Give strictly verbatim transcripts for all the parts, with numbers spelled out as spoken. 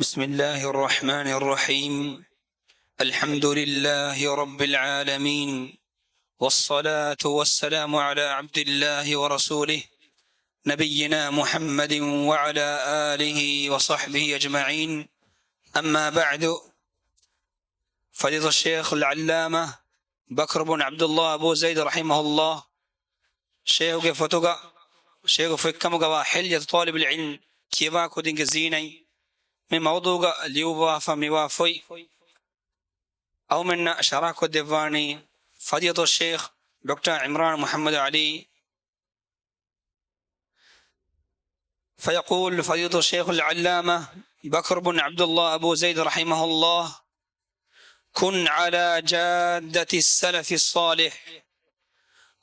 بسم الله الرحمن الرحيم. الحمد لله رب العالمين. والصلاة والسلام على عبد الله ورسوله نبينا محمد وعلى آله وصحبه أجمعين. أما بعد، فضيلة الشيخ العلامة بكر بن عبد الله أبو زيد رحمه الله، ޝޭޚުގެ ފޮތުގަ، ޝޭޚު ފޮތްކަމުގަވާ ހިލްޔަތު ޠާލިބިލް ޢިލްމް ކިޔަވާ ކުދިންގެ ޒީނަތް، މި މައުޟޫޢުގަ ލިޔުއްވާފަ މިވާ ފޮތް އަހުމެންނަށް ޝަރަޙަކޮށްދެއްވާނީ ފަޟީލަތު ޝޭޚް ޑޮކްޓަރ ޢިމްރާން މުޙައްމަދު ޢަލީ. فيقول فضيلة الشيخ العلامة بكر بن عبد الله أبو زيد رحمه الله: كن على جادة السلف الصالح،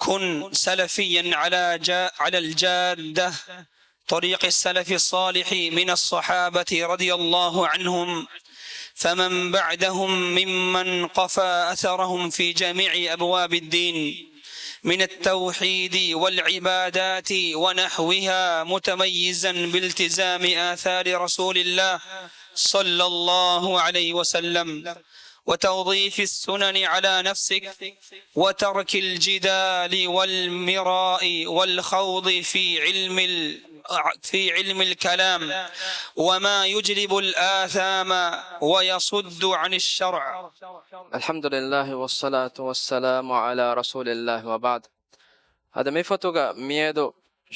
كن سلفيا على جا-، على الجادة، طريق السلف الصالح من الصحابة رضي الله عنهم، فمن بعدهم ممن قفى أثرهم في جميع أبواب الدين، من التوحيد والعبادات ونحوها، متميزا بالتزام آثار رسول الله صلى الله عليه وسلم، وتوظيف السنن على نفسك، وترك الجدال والمراء والخوض في علم ال-، في علم الكلام، وما يجلب الآثام ويصد عن الشرع. الحمد لله والصلاة والسلام على رسول الله وبعد. އަދި މި ފޮތުގަ މިއަދު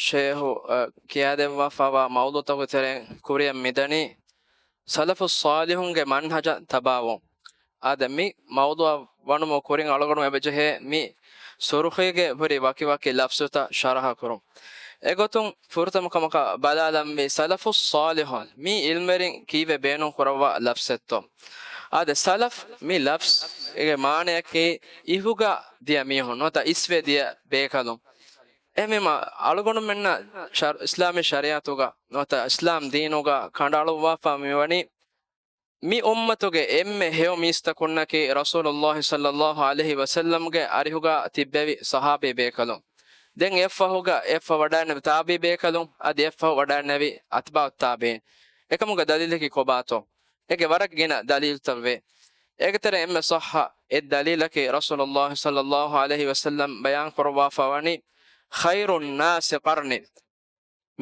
ޝޭޚު، އަ، ކިޔާދެއްވާފައިވާ މައުޟޫޢުތަކުގެ ތެރެއިން ކުރިއަށް މިދަނީ ސަލަފުއް ޞާލިޙުންގެ މަންހަޖަށް ތަބާވުން. އާދެ، މި މައުޟޫޢަށް ވަނުމުގެ ކުރިން އަޅުގަނޑުމެން އެބަޖެހޭ މި ސުރުޚީގެ ހުރި ވަކިވަކި ލަފްޒުތައް ޝަރަޙަ ކުރުން. އެގޮތުން ފުރަތަމަ ކަމަކަށް ބަލާލަންވީ ސަލަފުއް ޞާލިޙުން މީ ޢިލްމުވެރިން ކީއްވެ ބޭނުން ކުރައްވާ ލަފްޒެއްތޯ. އާދެ، ސަލަފް މި ލަފްޒުގެ މާނަޔަކީ އިހުގަ ދިޔަ މީހުން ނުވަތަ އިސްވެ ދިޔަ ބޭކަލުން. އެހެންވީމަ، އަޅުގަނޑުމެންނަށް ޝަރު-، އިސްލާމީ ޝަރީޢަތުގަ ނުވަތަ އިސްލާމް ދީނުގަ ކަނޑައަޅުއްވާފަ މިވަނީ، މި އުއްމަތުގެ އެންމެ ހެޔޮ މީސްތަކުންނަކީ ރަސޫލުﷲ ޞައްލަﷲ ޢަލައިހި ވަސައްލަމްގެ އަރިހުގަ ތިއްބެވި ޞަޙާބީ ބޭކަލުން. ދެން އެއަށްފަހުގަ އެއަށްފަހު ވަޑައިންނެވި ތާބިޢީ ބޭކަލުން، އަދި އެއަށްފަހު ވަޑައިންނެވި އަތްބާޢު ތާބިޢީން. އެކަމުގެ ދަލީލަކީ ކޮބާތޯ؟ އޭގެ ވަރަށް ގިނަ ދަލީލުތައް ވޭ. އޭގެ ތެރެއިން އެންމެ ޞައްޙަ އެއް ދަލީލަކީ ރަސޫލުﷲ ޞައްލަﷲ ޢަލައިހި ވަސައްލަމް ބަޔާން ކުރައްވާފަ ވަނީ، خير الناس قرني.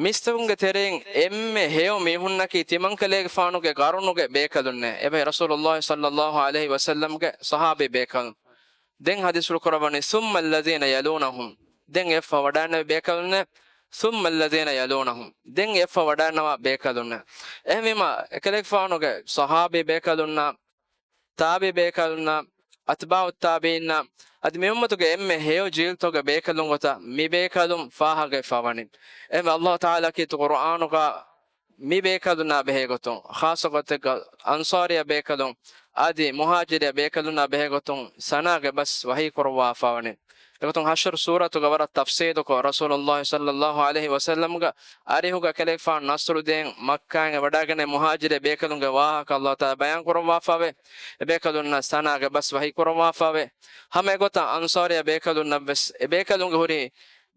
މީސްތަކުންގެ ތެރެއިން އެންމެ ހެޔޮ މީހުންނަކީ ތިމަންކަލޭގެފާނުގެ ޤަރުނުގެ ބޭކަލުންނޭ. އެބަހީ ރަސޫލުﷲ ޞައްލަﷲ ޢަލައިހި ވަސައްލަމްގެ ޞަޙާބީ ބޭކަލުން. ދެން ޙަދީޘްފުޅު ކުރައްވަނީ، ثم الذين يلونهم. ދެން އެއަށްފަހު ވަޑައިންނެވި ބޭކަލުންނޭ، ثم الذين يلونهم. ދެން އެއަށްފަހު ވަޑައިންނަވާ ބޭކަލުންނޭ. އެހެންވީމަ، އެކަލޭގެފާނުގެ ޞަޙާބީ ބޭކަލުންނާ، ތާބިޢީ ބޭކަލުންނާ، އަތްބާޢު ތާބިޢީންނާ، އަދި މި އުއްމަތުގެ އެންމެ ހެޔޮ ޖީލްތަކުގެ ބޭކަލުން ގޮތަށް މި ބޭކަލުން ފާހަގަވެފަ ވަނީ. އެހެންވެ، ﷲ ތަޢާލާ ކީރިތި ޤުރުއާނުގަ މި ބޭކަލުންނާ ބެހޭގޮތުން، ޚާއްޞަ ގޮތެއްގަ އަންޞާރިއްޔާ ބޭކަލުން އަދި މުހާޖިރިއްޔާ ބޭކަލުންނާ ބެހޭގޮތުން ސަނާގެ ބަސް ވަޙީ ކުރައްވާފަ ވަނީ. އެގޮތުން ޙަޝްރު ސޫރަތުގަ ވަރަށް ތަފްޞީލުކޮށް، ރަސޫލުﷲ ޞައްލަﷲ ޢަލައިހި ވަސައްލަމްގެ އަރިހުގަ ކަލޭގެފާނު ނަޞްރު ދޭން މައްކާއިން ވަޑައިގެންނެވި މުހާޖިރިއްޔާ ބޭކަލުންގެ ވާހަކަ ﷲ ތަޢާލާ ބަޔާން ކުރައްވާފަވޭ. އެބޭކަލުންނަށް ސަނާގެ ބަސް ވަޙީ ކުރައްވާފަވޭ. ހަމަ އެގޮތަށް އަންޞާރިއްޔާ ބޭކަލުންނަށްވެސް އެބޭކަލުންގެ ހުރި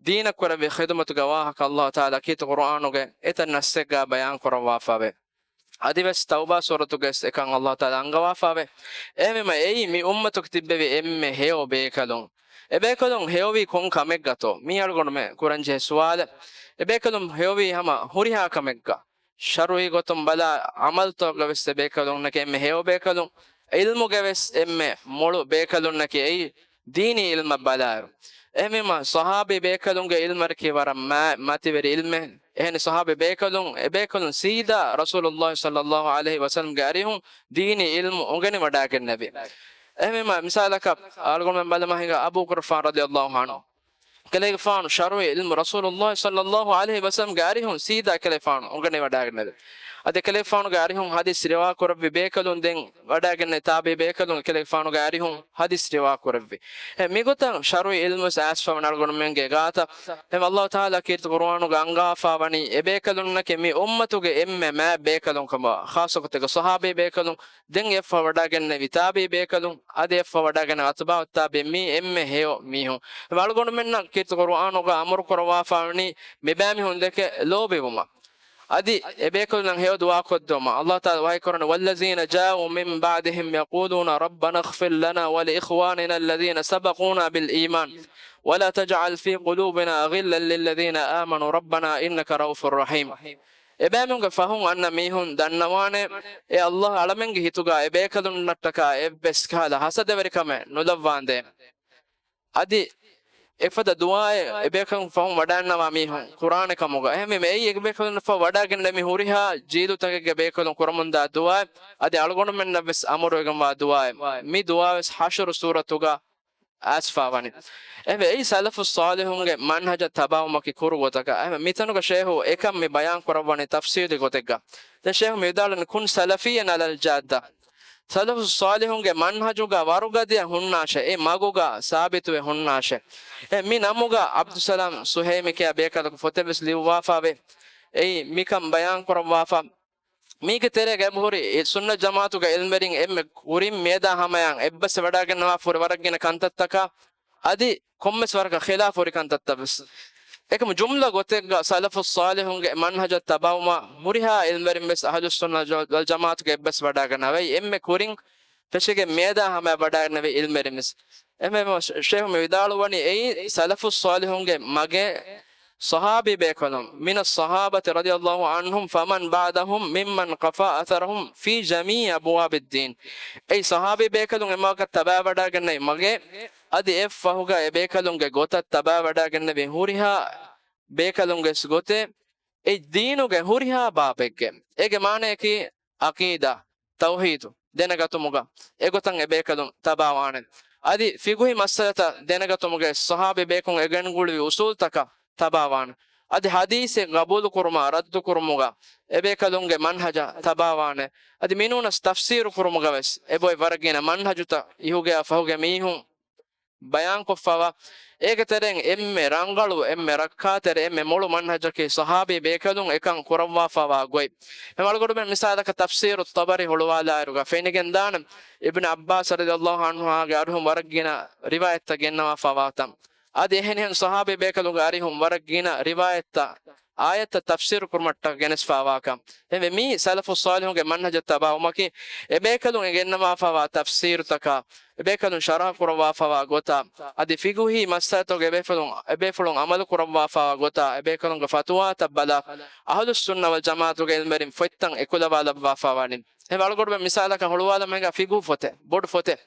ދީނަށް ކުރެއްވި ޚިދުމަތުގެ ވާހަކަ ﷲ ތަޢާލާ ކީރިތި ޤުރުއާނުގެ އެތައް ނައްޞެއްގަ ބަޔާން ކުރައްވާފަވޭ. އަދިވެސް ތައުބާ ސޫރަތުގަވެސް އެކަން ﷲ ތަޢާލާ އަންގަވާފަވޭ. އެހެންވީމަ އެއީ މި އުއްމަތުގެ ތިއްބެވި އެންމެ ހެޔޮ ބޭކަލުން. އެބޭކަލުން ހެޔޮވީ ކޮން ކަމެއްގަތޯ؟ މީ އަޅުގަނޑުމެން ކުރަންޖެހޭ ސުވާލެއް. އެބޭކަލުން ހެޔޮވީ ހަމަ ހުރިހާ ކަމެއްގަ. ޝަރުޢީ ގޮތުން ބަލާ، ޢަމަލުތަކުގަވެސް އެބޭކަލުންނަކީ އެންމެ ހެޔޮ ބޭކަލުން. ޢިލްމުގަވެސް އެންމެ މޮޅު ބޭކަލުންނަކީ އެއީ ދީނީ ޢިލްމަށް ބަލާއިރު. އެހެންވީމަ، ޞަޙާބީ ބޭކަލުންގެ ޢިލްމަކީ ވަރަށް މާތް މަތިވެރި ޢިލްމެއް. އެހެން ޞަޙާބީ ބޭކަލުން، އެބޭކަލުން ސީދާ ރަސޫލުﷲ ޞައްލަﷲ ޢަލައިހި ވަސައްލަމްގެ އަރިހުން ދީނީ ޢިލްމު އުނގެނިވަޑައިގެންނެވި. އެހެންވީމަ، މިސާލަކަށް އަޅުގަނޑުމެން ބަލަމާ ހިނގާ އަބޫ ބަކުރުގެފާނު ރަޟިޔަﷲ ޢަންހު. ކަލޭގެފާނު ޝަރުޢީ ޢިލްމު ރަސޫލުﷲ ޞައްލަﷲ ޢަލައިހި ވަސައްލަމްގެ އަރިހުން ސީދާ ކަލޭގެފާނު އުނގެނިވަޑައިގެންނެވި. އަދި ކަލޭގެފާނުގެ އަރިހުން ޙަދީޘް ރިވާ ކުރެއްވި ބޭކަލުން ދެން ވަޑައިގެންނެވި ތާބިޢީ ބޭކަލުން ކަލޭގެފާނުގެ އަރިހުން ޙަދީޘް ރިވާ ކުރެއްވި. އެ މިގޮތަށް ޝަރުޢީ ޢިލްމު އައިސްފަވަން އަޅުގަނޑުމެންގެ ގާތަށް. އެ ﷲ ތަޢާލާ ކީރިތި ޤުރުއާނުގަ އަންގާފަ ވަނީ އެބޭކަލުންނަކީ މި އުއްމަތުގެ އެންމެ މާތް ބޭކަލުން ކަމަށް، ޚާއްޞަ ގޮތެއްގަ ޞަޙާބީ ބޭކަލުން، ދެން އެއަށްފަހު ވަޑައިގެންނެވި ތާބިޢީ ބޭކަލުން، އަދި އެއަށްފަހު ވަޑައިގެންނެވި އަތްބާޢު ތާބިޢީން، މީ އެންމެ ހެޔޮ މީހުން. އަޅުގަނޑުމެންނަށް ކީރިތި ޤުރުއާނުގަ އަމުރު ކުރައްވާފަ ވަނީ މިބައިމީހުން ދެކެ ލޯބިވުމަށް. އަދި އެބޭކަލުންނަށް ހެޔޮ ދުޢާ ކޮށްދެވުމަށް. އަﷲ ތަޢާލާ ވަޙީ ކުރަނީ، "والذين جاءوا من بعدهم يقولون ربنا اغفر لنا ولإخواننا الذين سبقونا بالإيمان ولا تجعل في قلوبنا غلا للذين آمنوا ربنا إنك رءوف رحيم." އެބައިމީހުންގެ ފަހުން އަންނަ މީހުން ދަންނަވާނެ، އޭ އަﷲ، އަޅަމެންގެ ހިތުގަ އެބޭކަލުންނަށްޓަކާ އެއްވެސް ކަހަލަ ހަސަދަވެރިކަމެއް ނުލައްވާނދޭ. އަދި އެފަދަ ދުޢާއެއް އެބޭކަލުން ފަހުން ވަޑައިގަންނަވާ މީހުން ކުރާނެ ކަމުގަ. އެހެންވީމަ އެއީ އެބޭކަލުން ފަހު ވަޑައިގެންނެވި ހުރިހާ ޖީލުތަކެއްގެ ބޭކަލުން ކުރަމުންދާ ދުޢާއެއް. އަދި އަޅުގަނޑުމެންނަށްވެސް އަމުރުވެގެންވާ ދުޢާއެއް. މި ދުޢާވެސް ޙަޝްރު ސޫރަތުގަ އައިސްފާވަނީ. އެހެންވެ، އެއީ ސަލަފުއް ޞާލިޙުންގެ މަންހަޖަށް ތަބާވުމަކީ ކުރު ގޮތަކަށް. އެހެންވެ، މިތަނުގަ ޝޭހު އެކަން މި ބަޔާން ކުރައްވަނީ ތަފްޞީލީ ގޮތެއްގަ. ދެން ޝޭހު މި ވިދާޅުވަނީ، "كن سلفيا على الجادة." ސަލަފުއް ޞާލިޙުންގެ މަންހަޖުގަ ވަރުގަދަޔަށް ހުންނާށޭ، އެ މަގުގަ ސާބިތުވެ ހުންނާށޭ. އެ މި ނަމުގަ ޢަބްދުއްސަލާމް ސުހައިމީ ކިޔާ ބޭކަލަކު ފޮތެއްވެސް ލިޔުއްވާފައިވޭ. އެއީ މިކަން ބަޔާން ކުރައްވާފަ. މީގެ ތެރޭގަ އެބަހުރި އެ ސުންނަތް ޖަމާޢަތުގެ ޢިލްމުވެރިން އެންމެ ކުރިން މިއަދާ ހަމަޔަށް އެއްބަސްވެވަޑައިގަންނަވާފަ ހުރި ވަރަށް ގިނަ ކަންތައްތަކާ އަދި ކޮންމެސް ވަރަކަށް ޚިލާފު ހުރި ކަންތައްތައް ވެސް. އެކަމު ޖުމްލަ ގޮތެއްގަ ސަލަފުއް ޞާލިޙުންގެ މަންހަޖަށް ތަބާވުމަށް ހުރިހާ ޢިލްމުވެރިން ވެސް އަހްލުއްސުންނަ ވަލް ޖަމާޢަތުގެ އެއްބަސް ވަޑައިގަންނަވައި އެންމެ ކުރިން ފެށިގެން މިއަދާ ހަމަޔަށް ވަޑައިގެންނެވި ޢިލްމުވެރިން ވެސް. އެހެންވެ، ޝޭހު މި ވިދާޅުވަނީ އެއީ ސަލަފުއް ޞާލިޙުންގެ މަގެއް ޞަޙާބީ ބޭކަލުން، من الصحابة رضي الله عنهم فمن بعدهم ممن قفى أثرهم في جميع أبواب الدين. އެއީ ޞަޙާބީ ބޭކަލުން އެ މަގަށް ތަބާވަޑައިގެންނެވި މަގެއް، އަދި އެއަށްފަހުގަ އެ ބޭކަލުންގެ ގޮތަށް ތަބާވަޑައިގެންނެވި ހުރިހާ ބޭކަލުންގެ ގޮތެއް، އެ ދީނުގެ ހުރިހާ ބާބެއްގެ. އޭގެ މާނަޔަކީ ޢަޤީދާ، ތައުޙީދު ދެނެގަތުމުގަ އެގޮތަށް އެބޭކަލުން ތަބާވާނެ. އަދި ފިޤުހީ މައްސަލަތައް ދެނެގަތުމުގެ ޞަޙާބީ ބޭކަލުން އެ ގެންގުޅުވި އުޞޫލުތަކަށް ތަބާވާނެ. އަދި ޙަދީޘެއް ގަބޫލުކުރުމާ ރައްދުކުރުމުގަ އެބޭކަލުންގެ މަންހަޖަށް ތަބާވާނެ. އަދި މިނޫނަސް ތަފްސީރު ކުރުމުގަ ވެސް އެބައޮތް ވަރަށް ގިނަ މަންހަޖުތައް އިހުގެއާ ފަހުގެ މީހުން ބަޔާންކޮށްފަވާ. އޭގެ ތެރެއިން އެންމެ ރަނގަޅު، އެންމެ ރައްކާތެރި، އެންމެ މޮޅު މަންހަޖަކީ ޞަޙާބީ ބޭކަލުން އެކަން ކުރައްވާފަވާ ގޮތް. އެ އަޅުގަނޑުމެން މިސާލަކަށް ތަފްސީރު ޠަބަރީ ހުޅުވާލާއިރުގަ ފެނިގެންދާނެ، އިބްނު ޢައްބާސް ރަޟިޔަﷲ ޢަންހުމާގެ އަރިހުން ވަރަށް ގިނަ ރިވާޔަތްތައް ގެންނަވާފަވާތަން. އަދި އެހެނިހެން ޞަޙާބީ ބޭކަލުންގެ އަރިހުން ވަރަށް ގިނަ ރިވާޔަތްތައް، އާޔަތްތައް ތަފްސީރު ކުރުމަށްޓަކައި ގެނެސްފަވާކަން. އެހެންވެ، މީ ސަލަފުއް ޞާލިޙުންގެ މަންހަޖަށް ތަބާވުމަކީ، އެބޭކަލުން އެ ގެންނަވާފަވާ ތަފްސީރުތަކާ، އެބޭކަލުން ޝަރަޙަ ކުރައްވާފަވާ ގޮތާ، އަދި ފިޤުހީ މައްސަލަތަކުގެ އެބޭފުޅުން، އެބޭފުޅުން ޢަމަލު ކުރައްވާފަވާ ގޮތާ، އެބޭކަލުންގެ ފަތުވާތައް ބަލާ، އަހުލުއްސުންނަ ވަލް ޖަމާޢަތުގެ ޢިލްމުވެރިން ފޮތްތައް އެކުލަވާލައްވާފަވާނެ. އެ އަޅުގަނޑުމެން މިސާލަކަށް ހުޅުވާލަމާ ހިނގާ ފިޤުހު ފޮތެއް، ބޮޑު ފޮތެއް.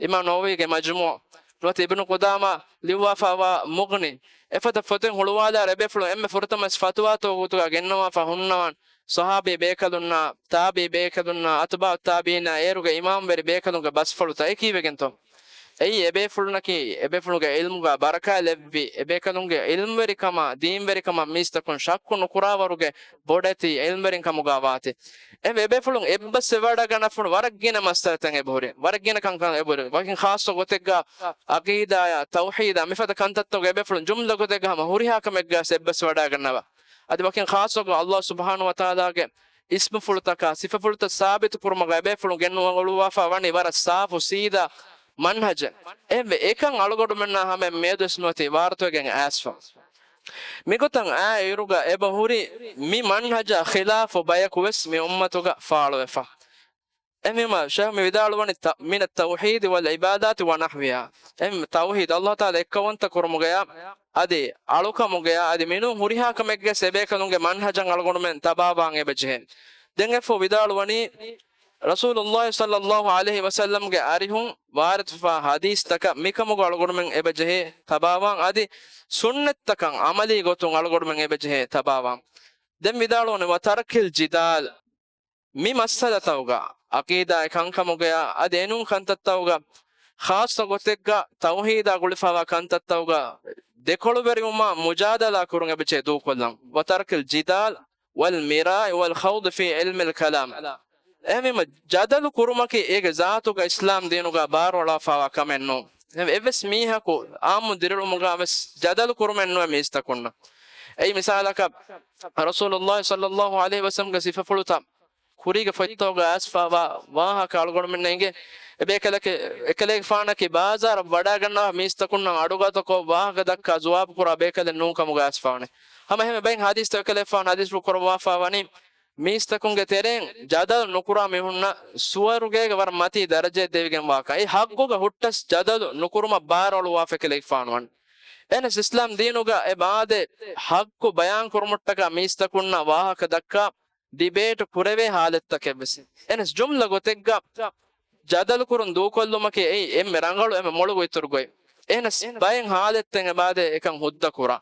އިމާމް ނަވަވީގެ މަޖްމޫޢު، ނުވަތަ އިބްނު ޤުދާމާ ލިޔުއްވާފަވާ މުޣްނީ، އެފަދަ ފޮތެއް ހުޅުވާލާއިރު އެބޭފުޅުން އެންމެ ފުރަތަމަ ވެސް ފަތުވާތަކުގެ ގޮތުގަ ގެންނަވާފަ ހުންނަވާން. ޞަޙާބީ ބޭކަލުންނާ، ތާބިޢީ ބޭކަލުންނާ، އަތުބާޢު ތާބިޢީންނާ އޭރުގެ އިމާމްވެރި ބޭކަލުންގެ ބަސްފުޅުތައް އެކީވެގެންތޯ؟ އެއީ އެބޭފުޅުންނަކީ އެބޭފުޅުންގެ ޢިލްމުގަ ބަރަކާތް ލެއްވި، އެބޭކަލުންގެ ޢިލްމުވެރިކަމާ، ދީންވެރިކަމަށް މީސްތަކުން ޝައްކު ނުކުރާވަރުގެ ބޮޑެތި ޢިލްމުވެރިން ކަމުގަ ވާތީ. އެހެންވެ، އެބޭފުޅުން އެއްބަސްވެވަޑައިގަންނަވާފަ ވަރަށް ގިނަ މައްސަލަތައް އެބަހުރި، ވަރަށް ގިނަ ކަންކަން އެބަހުރި. ވަކިން ޚާއްޞަ ގޮތެއްގަ ޢަޤީދާއާ، ތައުޙީދާ، މިފަދަ ކަންތައްތަކުގަ އެބޭފުޅުން ޖުމްލަ ގޮތެއްގަ ހަމަ ހުރިހާ ކަމެއްގަ ވެސް އެއްބަސްވެވަޑައިގަންނަވާ. އަދި ވަކިން ޚާއްޞަކޮށް އަﷲ ސުބްޙާނަހޫ ވަތަޢާލާގެ އިސްމުފުޅުތަކާ، ސިފަފުޅުތައް ސާބިތު ކުރުމުގަ އެބޭފުޅުން ގެންނައުޅުވާފަ ވަނީ ވަރަށް ސާފު ސީދާ މަންހަޖެއް. އެހެންވެ، އެކަން އަޅުގަނޑުމެންނާ ހަމައަށް މިއަދުވެސް ނުވަތަ ވާރުތުވެގެން އައިސްފަ. މިގޮތަށް އައިއިރުގަ އެބަހުރި މި މަންހަޖާ ޚިލާފު ބަޔަކު ވެސް މި އުއްމަތުގަ ފާޅުވެފަ. އެހެންވީމަ، ޝޭޚް މި ވިދާޅުވަނީ ތަ-، من التوحيد والعبادات ونحوها. އެހެން ތައުޙީދު، އަﷲ ތަޢާލާ އެއްކައުވަންތަ ކުރުމުގަޔާ، އަދި އަޅުކަމުގަޔާ، އަދި މިނޫން ހުރިހާ ކަމެއްގެ އެބޭކަލުންގެ މަންހަޖަށް އަޅުގަނޑުމެން ތަބާވާން އެބަޖެހޭ. ދެން އެއަށްފަހު ވިދާޅުވަނީ، ރަސޫލުﷲ ޞައްލަﷲ ޢަލައިހި ވަސައްލަމްގެ އަރިހުން ވާރިދުފާ ޙަދީޘްތަކަށް މިކަމުގަ އަޅުގަނޑުމެން އެބަޖެހޭ ތަބާވާން، އަދި ސުންނަތްތަކަށް ޢަމަލީ ގޮތުން އަޅުގަނޑުމެން އެބަޖެހޭ ތަބާވާން. ދެން ވިދާޅުވަނީ، وترك الجدال، މި މައްސަލަތަކުގަ، ޢަޤީދާއި ކަންކަމުގަޔާ އަދި އެނޫން ކަންތައްތަކުގަ، ޚާއްޞަ ގޮތެއްގަ ތައުޙީދާ ގުޅިފަވާ ކަންތައްތަކުގަ ދެކޮޅުވެރިވުމާ މުޖާދަލާ ކުރުން އެބަޖެހޭ ދޫކޮށްލަން. وترك الجدال والمراء والخوض في علم الكلام. އެހެންވީމަ، ޖަދަލު ކުރުމަކީ އޭގެ ޒާތުގަ އިސްލާމް ދީނުގަ ބާރުއަޅާފަވާ ކަމެއް ނޫން. އެއްވެސް މީހަކު އާއްމު ދިރިއުޅުމުގަ ވެސް ޖަދަލު ކުރުމެއް ނުވޭ މީސްތަކުންނަށް. އެއީ މިސާލަކަށް، ރަސޫލުﷲ ޞައްލަﷲ ޢަލައިހި ވަސައްލަމްގެ ސިފަފުޅުތައް ކުރީގެ ފޮތްތަކުގަ އައިސްފަވާ ވާހަކަ އަޅުގަނޑުމެންނަށް އެނގޭ. އެބޭކަލަކެ-، އެކަލޭގެފާނަކީ ބާޒާރަށް ވަޑައިގަންނަވާ މީސްތަކުންނަށް އަޑުގަދަކޮށް ވާހަކަ ދައްކާ ޖުވާބު ކުރާ ބޭކަލެއް ނޫން ކަމުގަ އައިސްފަވަނީ. ހަމަ އެހެން ބައެއް ހަދީސްތައް އެކަލޭގެފާނު ހަދީސްފުޅު ކުރައްވާފަވަނީ، މީސްތަކުންގެ ތެރެއިން ޖަދަލު ނުކުރާ މީހުންނަށް ސުވަރުގޭގެ ވަރަށް މަތީ ދަރަޖައެއް ދެވިގެން ވާކަން. އެ ޙައްޤުގަ ހުއްޓަސް ޖަދަލު ނުކުރުމަށް ބާރުއަޅުއްވާފަ އެކަލޭގެފާނު ވަނީ. އެހެނަސް އިސްލާމް ދީނުގަ އެ މާދެ ޙައްޤު ބަޔާން ކުރުމަށްޓަކާ މީސްތަކުންނާ ވާހަކަ ދައްކާ ޑިބޭޓް ކުރެވޭ ހާލަތްތަކެއްވެސް. އެހެނަސް ޖުމްލަ ގޮތެއްގަ ޖަދަލު ކުރުން ދޫކޮށްލުމަކީ އެއީ އެންމެ ރަނގަޅު، އެންމެ މޮޅު ގޮތްތަކުގައި. އެހެނަސް ބައެއް ހާލަތްތައް އެބާދެ އެކަން ހުއްދަ ކުރާ.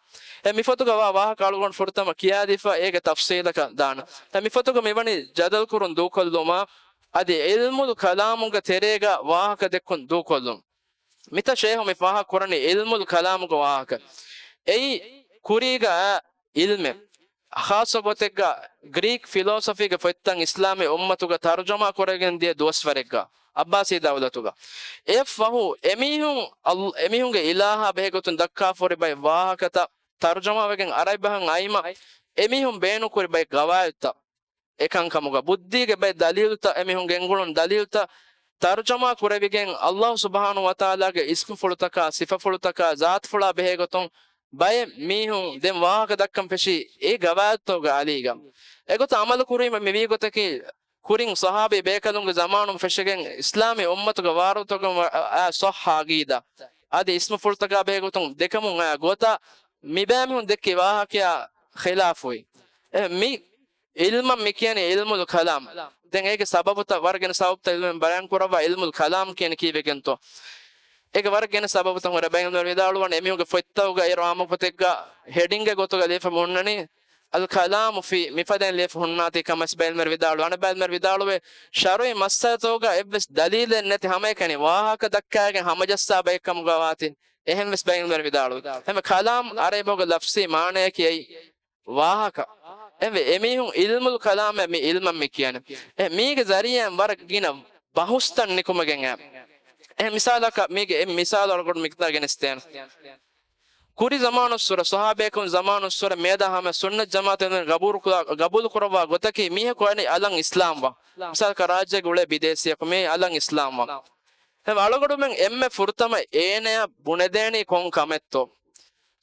އެ މިފޮތުގަ ވާ ވާހަކަ އަޅުގަނޑު ފުރަތަމަ ކިޔާދީފަ އޭގެ ތަފްސީލަކަށް ދާނަން. އެ މިފޮތުގަ މިވަނީ ޖަދަލު ކުރުން ދޫކޮށްލުމާ އަދި ޢިލްމުލް ކަލާމުގެ ތެރޭގަ ވާހަކަ ދެއްކުން ދޫކޮށްލުން. މިތަ ޝޭހު މި ފާހަގަ ކުރަނީ ޢިލްމުލް ކަލާމުގެ ވާހަކަ. އެއީ ކުރީގަ އާ ޢިލްމެއް. ޚާއްޞަ ގޮތެއްގަ ގްރީކް ފިލޯސޮފީގެ ފޮތްތައް އިސްލާމީ އުއްމަތުގަ ތަރުޖަމާ ކުރެވިގެން ދިޔަ ދުވަސްވަރެއްގަ، ޢައްބާސީ ދައުލަތުގަ. އެއަށްފަހު އެމީހުން އަލް-، އެމީހުންގެ އިލާހާ ބެހޭގޮތުން ދައްކާފަ ހުރި ބައެއް ވާހަކަތައް ތަރުޖަމާވެގެން ޢަރަބި ބަހަށް އައިމަ، އެމީހުން ބޭނުންކުރި ބައެއް ގަވާއިދުތައް އެކަންކަމުގަ، ބުއްދީގެ ބައެއް ދަލީލުތައް، އެމީހުން ގެންގުޅުނު ދަލީލުތައް ތަރުޖަމާ ކުރެވިގެން، ﷲ ސުބްޙާނަހޫ ވަތަޢާލާގެ އިސްމުފުޅުތަކާ، ސިފަފުޅުތަކާ، ޒާތުފުޅާ ބެހޭގޮތުން ބައެއް މީހުން ދެން ވާހަކަ ދައްކަން ފެށީ އެ ގަވާއިދުތަކުގެ އަލީގަ. އެގޮތަށް ޢަމަލު ކުރީމަ މިވީ ގޮތަކީ، ކުރިން ޞަޙާބީ ބޭކަލުންގެ ޒަމާނުން ފެށިގެން އިސްލާމީ އުއްމަތުގެ ވާރުތަކުން އައި ޞައްޙަ ޢަޤީދާ އަދި އިސްމުފުޅުތަކާ ބެހޭގޮތުން ދެކެމުން އައި ގޮތަށް މިބައިމީހުން ދެއްކި ވާހަކަޔާ ޚިލާފުވި. އެ މި ޢިލްމަށް މި ކިޔަނީ ޢިލްމުލް ކަލާމް. ދެން އޭގެ ސަބަބުތައް، ވަރަށް ގިނަ ސަބަބުތައް ޢިލްމުން ބަޔާން ކުރައްވާ ޢިލްމުލް ކަލާމް ކިޔަނީ ކީއްވެގެންތޯ؟ އޭގެ ވަރަށް ގިނަ ސަބަބުތައް ހުރެ ބައެއް ޢިލްމުވެރިން ވިދާޅުވަނީ އެމީހުންގެ ފޮތްތަކުގަ އޭރު ޢާއްމު ފޮތެއްގަ ހެޑިންގެއް ގޮތުގަ ލިޔެފަ ހުންނަނީ އަލް ކަލާމު ފީ މިފަދައިން ލިޔެފަ ހުންނާތީ ކަމަށް ބައެއް ޢިލްމުވެރިން ވިދާޅުވި. އަނެއް ބައެއް ޢިލްމުވެރިން ވިދާޅުވޭ ޝަރުޢީ މައްސަލަތަކުގަ އެއްވެސް ދަލީލެއް ނެތި ހަމައެކަނި ވާހަކަ ދައްކާގެން ހަމަޖައްސާ ބައެއް ކަމުގަ ވާތީ. އެހެންވެސް ބައެއް ޢިލްމުވެރިން ވިދާޅުވި. އެހެންވެ ކަލާމް ޢަރަބި ބަހުގެ ލަފްޒީ މާނަޔަކީ އެއީ ވާހަކަ. އެހެންވެ އެމީހުން ޢިލްމުލް ކަލާމޭ މި ޢިލްމަށް މި ކިޔަނީ. އެ މީގެ ޒަރީޢާއިން ވަރަށް ގިނަ ބަހުސްތައް ނިކުމެގެން އައި. އެ މިސާލަކަށް މީގެ އެއް މިސާލު އަޅުގަނޑު މިކަންތައް ގެނެސްދޭނަން. ކުރި ޒަމާނުއްސުރެ، ޞަޙާބީކުން ޒަމާނުއްސުރެ މިއަދާ ހަމަ ސުންނަތް ޖަމާޢަތުން ގަބޫލު ކުރާ، ގަބޫލު ކުރައްވާ ގޮތަކީ މީހަކު އަނެއް އަލަށް އިސްލާމްވާ. މިސާލަކަށް ރާއްޖޭގަ އުޅޭ ބިދޭސީއަކު މި އަލަށް އިސްލާމްވާ. އެ އަޅުގަނޑުމެން އެންމެ ފުރަތަމަ އޭނަޔަށް ބުނެދޭނީ ކޮން ކަމެއްތޯ؟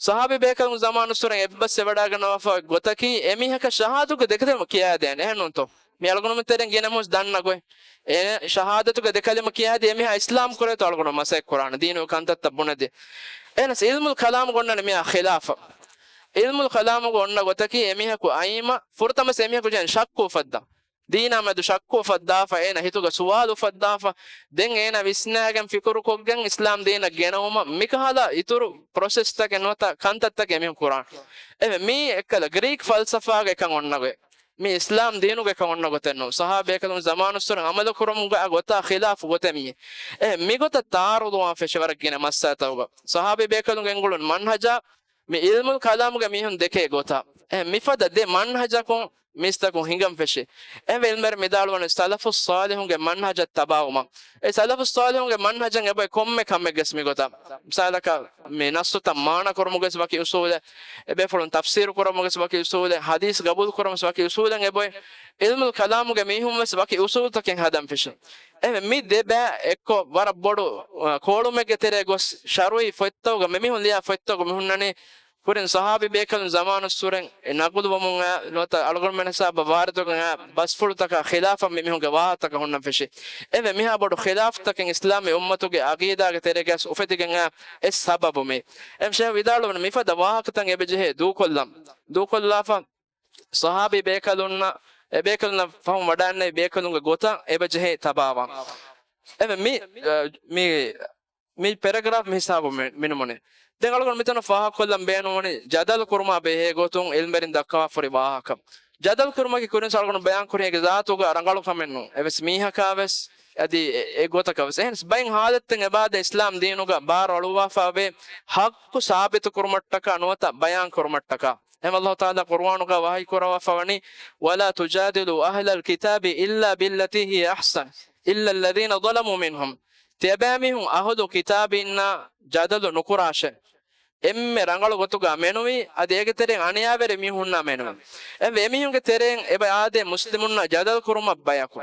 ޞަޙާބީ ބޭކަލުން ޒަމާނުއްސުރެ އެއްބަސް އެވަޑައިގަންނަވާފަ ގޮތަކީ އެމީހަކަށް ޝަހާދަތުގެ ދެކަލިމަ ކިޔާދޭނެ. އެހެންނޫންތޯ؟ މި އަޅުގަނޑުމެން ތެރެއިން ގިނަ މީހުން ދަންނަ ގޮތް. އޭނަ ޝަހާދަތުގެ ދެކަލިމަ ކިޔާދީ އެމީހާ އިސްލާމް ކުރޭތޯ އަޅުގަނޑު މަސައްކަތް ކުރާނެ ދީނުގެ ކަންތައްތައް ބުނެދޭ. އެހެނަސް ޢިލްމުލް ކަލާމުގަ އޮންނަނީ މިއާ ޚިލާފަށް. ޢިލްމުލް ކަލާމުގަ އޮންނަ ގޮތަކީ އެމީހަކު އައީމަ ފުރަތަމަސް އެމީހަކު ޖެހެން ޝައްކު އުފައްދާ. ދީނާ މެދު ޝައްކު އުފައްދާފަ، އޭނަ ހިތުގަ ސުވާލު އުފައްދާފަ، ދެން އޭނަ ވިސްނާގެން ފިކުރުކޮށްގެން އިސްލާމް ދީނަށް ގެނައުމަށް މިކަހަލަ އިތުރު ޕްރޮސެސްތަކެއް ނުވަތަ ކަންތައްތަކެއް އެމީހުން ކުރާނެ. އެ މީ އެއްކަލަ ގްރީކް ފަލްސަފާގެ އެކަން އޮންނަ ގޮތް. މީ އިސްލާމް ދީނުގެ އެކަން އޮންނަ ގޮތެއް ނޫން. ޞަޙާބީ ބޭކަލުން ޒަމާނުއްސުރެ ޢަމަލު ކުރުމުގެ އާ ގޮތާ ޚިލާފު ގޮތެއް މީ. އެ މިގޮތަށް ތާރުދުވާން ފެށި ވަރަށް ގިނަ މައްސަލަތަކުގަ. ޞަޙާބީ ބޭކަލުން ގެންގުޅުން މަންހަޖާ މި ޢިލްމުލް ކަލާމުގެ މީހުން ދެކޭ ގޮތަށް އެ މިފަދަ ދެ މަންހަޖަކުން މީސްތަކުން ހިނގަން ފެށި. އެހެންވެ ޢިލްމުވެރިން ވިދާޅުވަނީ ސަލަފުއް ޞާލިޙުންގެ މަންހަޖަށް ތަބާވުމަށް. އެ ސަލަފުއް ޞާލިޙުންގެ މަންހަޖަށް އެބައި ކޮންމެ ކަމެއްގެސް މިގޮތަށް. މިސާލަކަށް މި ނައްޞުތައް މާނަ ކުރުމުގެސް ވަކި އުޞޫލެއް، އެބޭފުޅުން ތަފްސީރު ކުރުމުގެސް ވަކި އުޞޫލެއް، ޙަދީޘް ގަބޫލު ކުރުމުގެސް ވަކި އުޞޫލެއް އެބައި. ޢިލްމުލް ކަލާމުގެ މީހުންވެސް ވަކި އުޞޫލުތަކެއް ހަދަން ފެށި. އެހެންވެ މި ދެ ބައި އެއްކޮށް ވަރަށް ބޮޑު، އަ، ކޯޅުމެއްގެ ތެރޭ ގޮސް ޝަރުޢީ ފޮތްތަކުގަ މިމީހުން ލިޔާ ފޮތްތަކުގަ މި ހުންނަނީ ކުރިން ޞަޙާބީ ބޭކަލުން ޒަމާނުއްސުރެން އެ ނަގުލުވަމުން އައި ނުވަތަ އަޅުގަނޑުމެން ހިސާބަށް ވާރިދުވެގެން އައި ބަސްފުޅުތަކާ ޚިލާފަށް މި މީހުންގެ ވާހަކަތަކަށް ހުންނަން ފެށި. އެހެންވެ މިހާ ބޮޑު ޚިލާފުތަކެއް އިސްލާމީ އުއްމަތުގެ ޢަޤީދާގެ ތެރޭގަސް އުފެދިގެން އައި އެއް ސަބަބު މީ. އެހެން ޝޭޚް ވިދާޅުވަނީ މިފަދަ ވާހަކަތައް އެބަ ޖެހޭ ދޫކޮށްލަން. ދޫކޮށްލާފަ ޞަޙާބީ ބޭކަލުންނަށް، އެ ބޭކަލުންނަށް ފަހުން ވަޑައިގެންނެވި ބޭކަލުންގެ ގޮތަށް އެބަ ޖެހޭ ތަބާވާން. އެހެންވެ މި، އަ، މި މި ޕެރެގްރާފް މި ހިސާބު މި-، މިނުމުނެ. ދެން އަޅުގަނޑު މިތަނަށް ފާހަގަކޮށްލަން ބޭނުންވަނީ ޖަދަލު ކުރުމާ ބެހޭ ގޮތުން ޢިލްމުވެރިން ދައްކަވާފަ ހުރި ވާހަކަ. ޖަދަލު ކުރުމަކީ ކުރިންސް އަޅުގަނޑު ބަޔާން ކުރި އޭގެ ޒާތުގަ ރަނގަޅު ކަމެއް ނޫން. އެވެސް މީހަކާ ވެސް އަދި އެ، އެ ގޮތަކަށް ވެސް. އެހެންސް ބައެއް ޙާލަތްތައް އެބާދެ އިސްލާމް ދީނުގަ ބާރު އަޅުއްވާފަ ވޭ ޙައްޤު ސާބިތު ކުރުމަށްޓަކާ ނުވަތަ ބަޔާން ކުރުމަށްޓަކާ. އެހެން ﷲ ތަޢާލާ ޤުރުއާނުގަ ވަޙީ ކުރައްވާފަ ވަނީ، "وَلَا تُجَادِلُوا أَهْلَ الْكِتَابِ إِلَّا بِالَّتِي هِيَ أَحْسَنُ إِلَّا الَّذِينَ ظَلَمُوا مِنْهُمْ." ތިޔަބައިމީހުން އަހުލު ކިތާބީންނާ ޖަދަލު ނުކުރާށޭ. އެންމެ ރަނގަޅު ގޮތުގަ މެނުވީ، އަދި އޭގެ ތެރެއިން އަނިޔާވެރި މީހުންނާ މެނުވީ. އެ އެމީހުންގެ ތެރެއިން އެބަ އާދޭ މުސްލިމުންނާ ޖަދަލު ކުރުމަށް ބަޔަކު.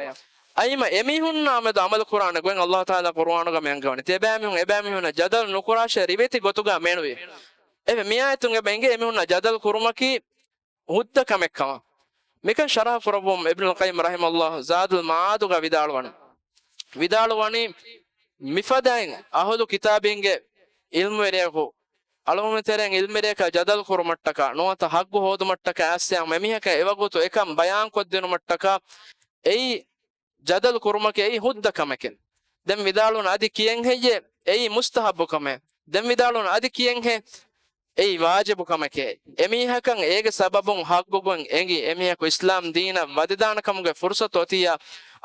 އައިމަ އެމީހުންނާ މެދު އަމަލު ކުރާނެ ގޮތް އައްލާހު ތަޢާލާ ޤުރުއާނުގަ މި އަންގަވަނީ. ތިޔަބައިމީހުން އެބައިމީހުންނަށް ޖަދަލު ނުކުރާށޭ ރިވެތި ގޮތުގަ މެނުވީ. އެ މި އާޔަތުން އެބަ އެނގޭ އެމީހުންނާ ޖަދަލު ކުރުމަކީ ހުއްދަ ކަމެއް ކަމަށް. މިކަން ޝަރަޙަ ކުރައްވަމުން އިބްނުލް ޤައްޔިމް ރަޙިމަހުﷲ ޒާދުލް މަޢާދުގަ ވިދާޅުވަނީ، ވިދާޅުވަނީ މިފަދައިން އަހުލު ކިތާބީންގެ ޢިލްމުވެރިޔަކު އަޅުގަނޑުމެން ތެރެއިން ޢިލްމުވެރިޔަކާ ޖަދަލު ކުރުމަށްޓަކާ ނުވަތަ ޙައްޤު ހޯދުމަށްޓަކާ އައިސް އެމީހަކަށް އެވަގުތު އެކަން ބަޔާންކޮށްދިނުމަށްޓަކާ އެއީ ޖަދަލު ކުރުމަކީ އެއީ ހުއްދަ ކަމެކެން. ދެން ވިދާޅުވަން އަދި ކިޔެން ހެއްޔޭ އެއީ މުސްތަޙައްބު ކަމެއް. ދެން ވިދާޅުވަން އަދި ކިޔެން ހޭ އެއީ ވާޖިބު ކަމެކޭ. އެމީހަކަށް އޭގެ ސަބަބުން ޙައްޤުގޮތް އެނގި އެމީހަކު އިސްލާމް ދީނަށް ވަދެދާނެ ކަމުގެ ފުރުޞަތު އޮތިއްޔާ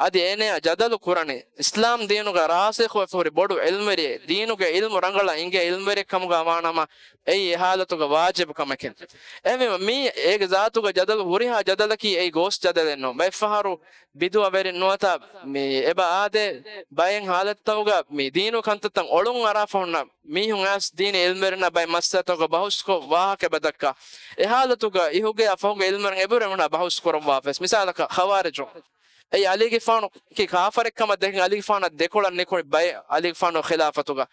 އަދި އޭނަޔާ ޖަދަލު ކުރަނީ، އިސްލާމް ދީނުގަ ރާސިޚުވެފަ ހުރި ބޮޑު ޢިލްމުވެރިއެއް، ދީނުގެ ޢިލްމު ރަނގަޅަށް އިނގޭ ޢިލްމުވެރިއެއް ކަމުގަ ވާނަމަ، އެއީ އެ ޙާލަތުގަ ވާޖިބު ކަމެކެން. އެހެންވީމަ މީ އޭގެ ޒާތުގަ ޖަދަލު ހުރިހާ ޖަދަލަކީ އެއީ ގޯސް ޖަދަލެއް ނޫން. ބައެއްފަހަރު ބިދުޢަވެރިން ނުވަތަ މި އެބަ އާދޭ ބައެއް ޙާލަތްތަކުގަ މި ދީނު ކަންތައްތައް އޮޅުން އަރާފަ ހުންނަ މީހުން އައިސް ދީނީ ޢިލްމުވެރިންނާ ބައެއް މައްސަލަތަކުގަ ބަހުސްކޮށް ވާހަކަ އެބަ ދައްކާ. އެ ޙާލަތުގަ އިހުގެއާ ފަހުގެ ޢިލްމުވެރިން އެބަހުރި އެމީހުންނާ ބަހުސް ކުރައްވާފަ ވެސް. މިސާލަކަށް ޚަވާރިޖުން. އެއީ ޢަލީގެފާނު ކީ ކާފަރެއް ކަމަށް ދެކެން ޢަލީގެފާނަށް ދެކޮޅަށް ނިކުތް ބައެއް ޢަލީގެފާނު ޚިލާފަތުގަ.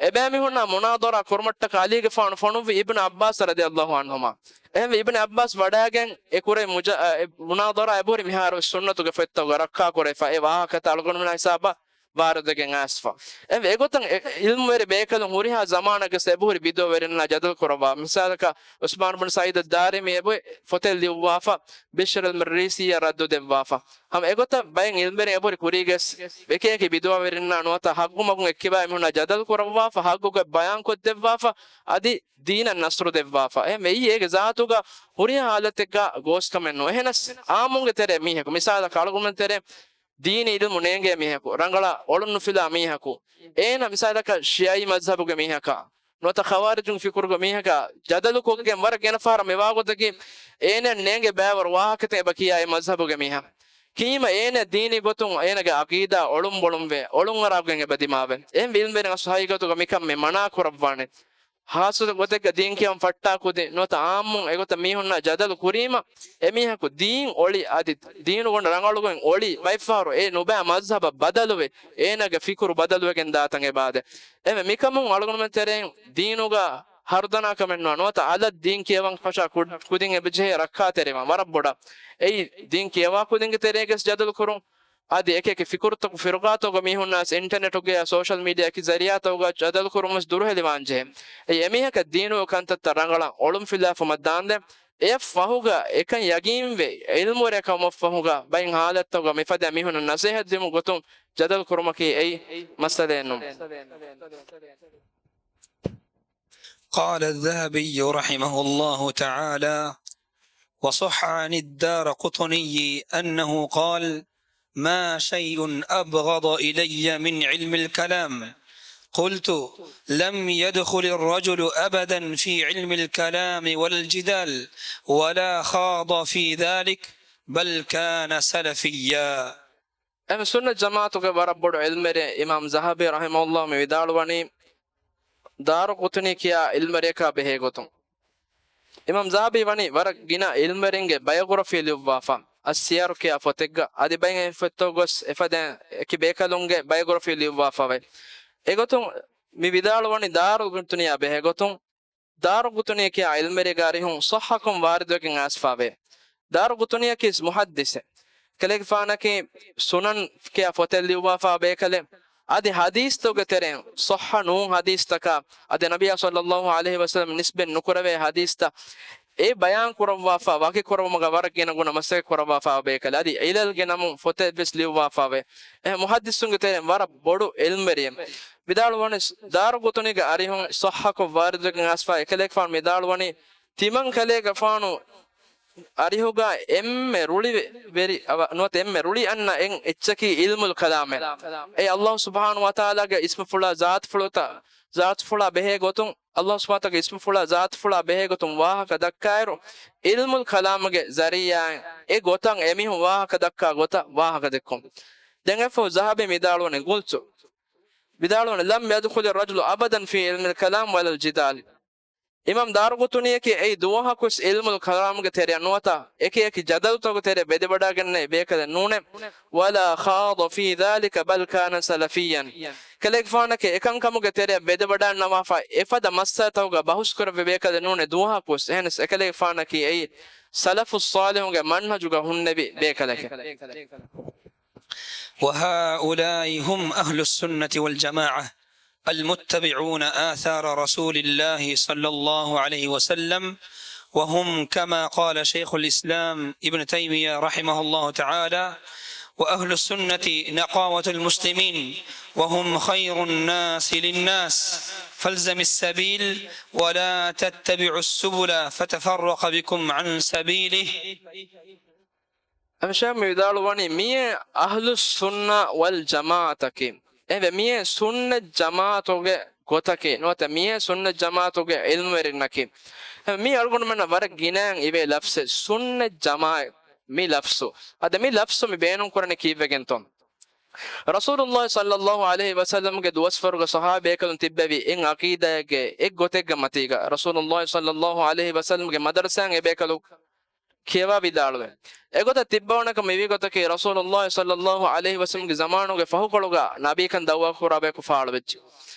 އެބައިމީހުންނާ މުނާދަރާ ކުރުމަށްޓަކާ ޢަލީގެފާނު ފޮނުއްވި އިބްނު ޢައްބާސް ރަޟިޔަﷲ ޢަންހުމާ. އެހެންވެ އިބްނު ޢައްބާސް ވަޑައިގެން އެ ކުރެ މުޖަ-، އެ މުނާދަރާ އެބަހުރި މިހާރު ސުންނަތުގެ ފޮތްތަކުގަ ރައްކާކުރެވިފަ އެ ވާހަކަތައް އަޅުގަނޑުމެންނާ ހިސާބަށް ވާރިދުވެގެން އައިސްފަ. އެ އެގޮތަށް އެ ޢިލްމުވެރި ބޭކަލުން ހުރިހާ ޒަމާނަކަށް އެބަހުރި ބިދުޢަވެރިންނާ ޖަދަލު ކުރައްވާ. މިސާލަކަށް ޢުސްމާން ބިން ސަޢީދު ދާރިމީ އެބަ ފޮތެއް ލިޔުއްވާފަ، ބިޝްރުލް މަރީސީއަށް ރައްދު ދެއްވާފަ. ހަމަ އެގޮތަށް ބައެއް ޢިލްމުވެރިން އެބަހުރި ކުރީގަސް އެކިއެކި ބިދުޢަވެރިންނާ ނުވަތަ ޙައްޤު މަގުން އެއްކިބާ އެމީހުންނާ ޖަދަލު ކުރައްވާފަ، ޙައްޤުގެ ބަޔާން ކޮށްދެއްވާފަ، އަދި ދީނަށް ނަޞްރު ދެއްވާފަ. އެހެންވެ އެއީ އޭގެ ޒާތުގަ ހުރިހާ ޙާލަތެއްގަ ގޯސްކަމެއް ނޫން. އެހެނަސް ޢާއްމުންގެ ތެރޭ މީހަކު، މިސާލަކަށް އަޅުގަނޑުމެން ތެރޭ ދީނީ ޢިލްމު ނޭނގޭ މީހަކު، ރަނގަޅަށް އޮޅުން ނުފިލާ މީހަކު، އޭނަ މިސާލަކަށް ޝިޔަޢީ މަޒްހަބުގެ މީހަކާ، ނުވަތަ ޚަވާރިޖުން ފިކުރުގެ މީހަކާ ޖަދަލު ކޮށްގެން ވަރަށް ގިނަ ފަހަރަށް މިވާގޮތަކީ، އޭނަ ނޭނގޭ ބައިވަރު ވާހަކަތައް އެބަ ކިޔާ އެ މަޒްހަބުގެ މީހާ. ކީމަ އޭނަ ދީނީ ގޮތުން އޭނަގެ ޢަޤީދާ އޮޅުންބޮޅުންވެ، އޮޅުން އަރާގެން އެބަ ދިމާވެ. އެހެން ޢިލްމުވެރިން އަސްލު ހަޤީޤަތުގަ މިކަން މި މަނާ ކުރައްވާނެ. ޚާއްޞަ ގޮތެއްގަ ދީން ކިޔަވަން ފައްޓާ ކުދިން ނުވަތަ ޢާއްމުން އެގޮތަށް މީހުންނާ ޖަދަލު ކުރީމަ، އެމީހަކު ދީން އޮޅި އަދި ދީނުގަނޑު ރަނގަޅުގޮތް އޮޅި ބައެއްފަހަރު އެ ނުބައި މަޒްހަބަށް ބަދަލުވެ، އޭނާގެ ފިކުރު ބަދަލުވެގެން ދާތަން އެބައާދޭ. އެހެންވެ މިކަމުން އަޅުގަނޑުމެން ތެރެއިން ދީނުގަ ހަރުދަނާކަމެއް ނުވާ، ނުވަތަ އަލަށް ދީން ކިޔަވަން ފަށާ ކު-، ކުދިން އެބަޖެހޭ ރައްކާތެރިވާން ވަރަށް ބޮޑަށް. އެއީ ދީން ކިޔަވާ ކުދިންގެ ތެރޭގަސް ޖަދަލު ކުރުން. އަދި އެކި އެކި ފިކުރުތަކު ފިރުގާތަކުގަ މީހުންނާސް އިންޓަނެޓުގެ ސޯޝަލް މީޑިއާ އެކި ޒަރީޢާތަކުގަ ޖަދަލު ކުރުމުން ވެސް ދުރުހެލިވާން ޖެހޭ. އެއީ އެމީހަކަށް ދީނުގެ ކަންތައްތައް ރަނގަޅަށް އޮޅުންފިލާފަ މައްދާންދެން އެއަށް ފަހުގަ އެކަން ޔަގީންވެ، ޢިލްމުވެރިއެއް ކަމަށްފަހުގަ ބައެއް ހާލަތްތަކުގަ މިފަދަ މީހުންނަށް ނަސޭހަތް ދިނުމުގެ ގޮތުން ޖަދަލު ކުރުމަކީ އެއީ މައްސަލައެއް ނޫން. قال الذهبي رحمه الله تعالى: وصح عن الدارقطني أنه قال: ما شيء أبغض إلي من علم الكلام. قلت: لم يدخل الرجل أبدا في علم الكلام ولا الجدال ولا خاض في ذلك، بل كان سلفيا. އެމް ސުންނަ ޖަމާޢަތުގެ ވަރަށް ބޮޑު ޢިލްމުވެރި އިމާމް ޒަހަބީ ރަޙިމަހުﷲ މި ވިދާޅުވަނީ، ދާރުޤުޠުނީ ކިޔާ ޢިލްމުވެރިޔަކާ ބެހޭ ގޮތުން. އިމާމް ޒަހަބީ ވަނީ ވަރަށް ގިނަ ޢިލްމުވެރިންގެ ބަޔޮގްރަފީ ލިޔުއްވާފަ، އައްސިޔަރު ކިޔާ ފޮތެއްގަ، އަދި ބައެއް ފޮތްތަކު ގޮސް އެފަދަ އެކި ބޭކަލުންގެ ބަޔޮގްރަފީ ލިޔުއްވާފަވޭ. އެގޮތުން މި ވިދާޅުވަނީ ދާރުޤުޠުނީއާ ބެހޭ ގޮތުން، ދާރުޤުޠުނީ ކިޔާ ޢިލްމުވެރިގެ އަރިހުން ޞައްޙަކުން ވާރިދުވެގެން އައިސްފާވޭ. ދާރުޤުޠުނީއަކީ މުޙައްދިޘެއް. ކަލޭގެފާނަކީ ސުނަން ކިޔާ ފޮތެއް ލިޔުއްވާފާ ބޭކަލެއް. އަދި ޙަދީޘްތަކުގެ ތެރެއިން ޞައްޙަ ނޫން ޙަދީޘްތަކާ، އަދި ނަބިއްޔާ ޞައްލައްލާހު ޢަލައިހި ވަސައްލަމަށް ނިސްބަތް ނުކުރެވޭ ޙަދީޘްތައް އެ ބަޔާން ކުރައްވާފާ ވަކި ކުރުމުގަ ވަރަށް ގިނަ ގުނަ މަސައްކަތް ކުރައްވާފާ ބޭކަލެއް. އަދި ޢިލަލްގެ ނަމުން ފޮތެއް ވެސް ލިޔުއްވާފާވޭ. އެ މުޙައްދިޘުންގެ ތެރެއިން ވަރަށް ބޮޑު ޢިލްމުވެރިއެއް. ވިދާޅުވަނީ ދާރުޤުޠުނީގެ އަރިހުން ޞައްޙަކޮށް ވާރިދުވެގެން އައިސްފާ އެކަލޭގެފާނު މި ވިދާޅުވަނީ، ތިމަން ކަލޭގެފާނު އަރިހުގަ އެންމެ ރުޅި ވެ-، ވެރި އަވަ-، ނުވަތަ އެންމެ ރުޅި އަންނަ އެއް އެއްޗަކީ ޢިލްމުލް ކަލާމެއް. އެ އައްލާހު ސުބްޙާނަހު ވަތަޢާލާގެ އިސްމުފުޅާ ޒާތުފުޅުތައް، ޒާތުފުޅާ ބެހޭ ގޮތުން، އައްލާހު ސުބްޙާނަހު ވަތަޢާލާގެ އިސްމުފުޅާ ޒާތުފުޅާ ބެހޭ ގޮތުން ވާހަކަ ދައްކާއިރު، ޢިލްމުލް ކަލާމުގެ ޒަރީޢާއިން އެ ގޮތަށް އެމީހުން ވާހަކަ ދައްކާ ގޮތަށް ވާހަކަ ދެއްކުން. ދެން އެފަހު ޒަހަބީ ވިދާޅުވަނީ، ގުލްތު، ވިދާޅުވަނީ، لم يدخل الرجل أبدا في علم الكلام ولا الجدال. އިމާމް ދާރަޤުޠުނީއަކީ އެއީ ދުވަހަކުވެސް ޢިލްމުލް ކަލާމުގެ ތެރެއަށް ނުވަތަ އެކި އެކި ޖަދަލުތަކުގެ ތެރެއަށް ބެދެވަޑައިގެންނެވި ބޭކަލެއް ނޫނޭ. ولا خاض في ذلك بل كان سلفيا. އެކަލޭގެފާނަކީ އެކަންކަމުގެ ތެރެއަށް ބެދެވަޑައިންނަވާފަ އެފަދަ މައްސަލަތަކުގަ ބަހުސްކުރެއްވި ބޭކަލެއް ނޫނޭ ދުވަހަކުވެސް. އެހެނަސް އެކަލޭގެފާނަކީ އެއީ ސަލަފުއް ޞާލިޙުންގެ މަންހަޖުގަ ހުންނެވި ބޭކަލެކޭ. وهؤلاء هم أهل السنة والجماعة المتبعون آثار رسول الله صلى الله عليه وسلم، وهم كما قال شيخ الإسلام ابن تيمية رحمه الله تعالى: وأهل السنة نقاوة المسلمين، وهم خير الناس للناس، فالزم السبيل ولا تتبعوا السبل فتفرق بكم عن سبيله. އެމަ ޝޭޚް މި ވިދާޅުވަނީ މިއީ އަހްލުއްސުންނަ ވަލްޖަމާޢަތަކީ. އެހެންވެ، މިއީ ސުންނަތް ޖަމާޢަތުގެ ގޮތަކީ ނުވަތަ މިއީ ސުންނަތް ޖަމާޢަތުގެ ޢިލްމުވެރިންނަކީ. އެހެންވެ، މީ އަޅުގަނޑުމެންނަށް ވަރަށް ގިނައިން އިވޭ ލަފްޒެއް ސުންނަތް ޖަމާޢަތް މި ލަފްޒު. އަދި މި ލަފްޒު މި ބޭނުން ކުރަނީ ކީއްވެގެންތޯ؟ ރަސޫލުﷲ ޞައްލަﷲ ޢަލައިހި ވަސައްލަމްގެ ދުވަސްވަރުގަ ޞަޙާބީ ބޭކަލުން ތިއްބެވި އެއް ޢަޤީދާއެއްގެ އެއް ގޮތެއްގެ މަތީގަ، ރަސޫލުﷲ ޞައްލަﷲ ޢަލައިހި ވަސައްލަމްގެ މަދަރުސާއިން އެ ބޭކަލު ކިޔަވާ ވިދާޅުވޭ. އެގޮތަށް ތިއްބަވަނަކަށް މިވީ ގޮތަކީ، ރަސޫލުﷲ ޞައްލަﷲ ޢަލައިހި ވަސައްލަމްގެ ޒަމާނުގެ ފަހުކޮޅުގަ ނަބީކަން ދަޢުވާ ކުރާ ބަޔަކު ފާޅުވެއްޖެ.